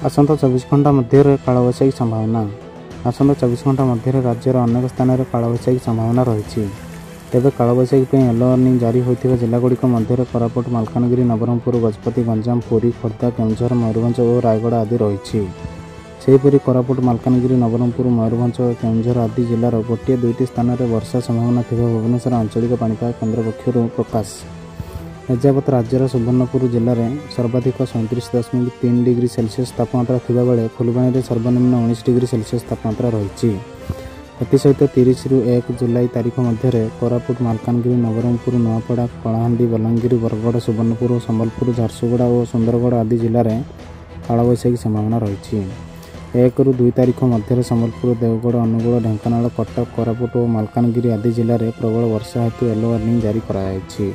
ଆସନ୍ତା 24 ଘଣ୍ଟା ମଧ୍ୟରେ କାଳବୈଶାଖୀ ସମ୍ଭାବନା। ଆସନ୍ତା 24 ଘଣ୍ଟା ମଧ୍ୟରେ ରାଜ୍ୟର ଅନେକ ସ୍ଥାନରେ କାଳବୈଶାଖୀ ସମ୍ଭାବନା ରହିଛି। ତେବେ କାଳବୈଶାଖୀ ପାଇଁ ୟେଲୋ ୱାର୍ଣ୍ଣିଂ ଜାରି ହୋଇଥିବା ଜିଲ୍ଲାଗୁଡ଼ିକ ମଧ୍ୟରେ କୋରାପୁଟ, ମାଲକାନଗିରି, ନବରଙ୍ଗପୁର, ଗଜପତି, ଗଞ୍ଜାମ, ପୁରୀ, ଖୋର୍ଦ୍ଧା, କେନ୍ଦୁଝର, ମୟୂରଭଞ୍ଜ ଓ ରାୟଗଡ଼ା ଆଦି ରହିଛି। ସେହିପରି କୋରାପୁଟ, ମାଲକାନଗିରି, ନବରଙ୍ଗପୁର, ମୟୂରଭଞ୍ଜ ଓ କେନ୍ଦୁଝର ଆଦି ଜିଲ୍ଲାର ଗୋଟିଏ ଦୁଇଟି ସ୍ଥାନରେ ବର୍ଷା ସମ୍ଭାବନା ଥିବା ଭୁବନେଶ୍ୱର ଆଞ୍ଚଳିକ ପାଣିପାଗ କେନ୍ଦ୍ର ପକ୍ଷରୁ ପ୍ରକାଶ। ଏଯାବତ୍ ରାଜ୍ୟର ସୁବର୍ଣ୍ଣପୁର ଜିଲ୍ଲାରେ ସର୍ବାଧିକ 37.3 ଡିଗ୍ରୀ ସେଲସିୟସ୍ ତାପମାତ୍ରା ଥିବାବେଳେ ଫୁଲବାଣୀରେ ସର୍ବନିମ୍ନ 19 ଡିଗ୍ରୀ ସେଲସିୟସ୍ ତାପମାତ୍ରା ରହିଛି। ଏଥିସହିତ 30ରୁ 1 ଜୁଲାଇ ତାରିଖ ମଧ୍ୟରେ କୋରାପୁଟ, ମାଲକାନଗିରି, ନବରଙ୍ଗପୁର, ନୂଆପଡ଼ା, କଳାହାଣ୍ଡି, ବଲାଙ୍ଗୀର, ବରଗଡ଼, ସୁବର୍ଣ୍ଣପୁର, ସମ୍ବଲପୁର, ଝାରସୁଗୁଡ଼ା ଓ ସୁନ୍ଦରଗଡ଼ ଆଦି ଜିଲ୍ଲାରେ କାଳବୈଶାଖୀ ସମ୍ଭାବନା ରହିଛି। 1ରୁ 2 ତାରିଖ ମଧ୍ୟରେ ସମ୍ବଲପୁର, ଦେବଗଡ଼, ଅନୁଗୁଳ, ଢେଙ୍କାନାଳ, କଟକ, କୋରାପୁଟ ଓ ମାଲକାନଗିରି ଆଦି ଜିଲ୍ଲାରେ ପ୍ରବଳ ବର୍ଷା ହେତୁ ୟେଲୋ ୱାର୍ଣ୍ଣିଂ ଜାରି କରାଯାଇଛି।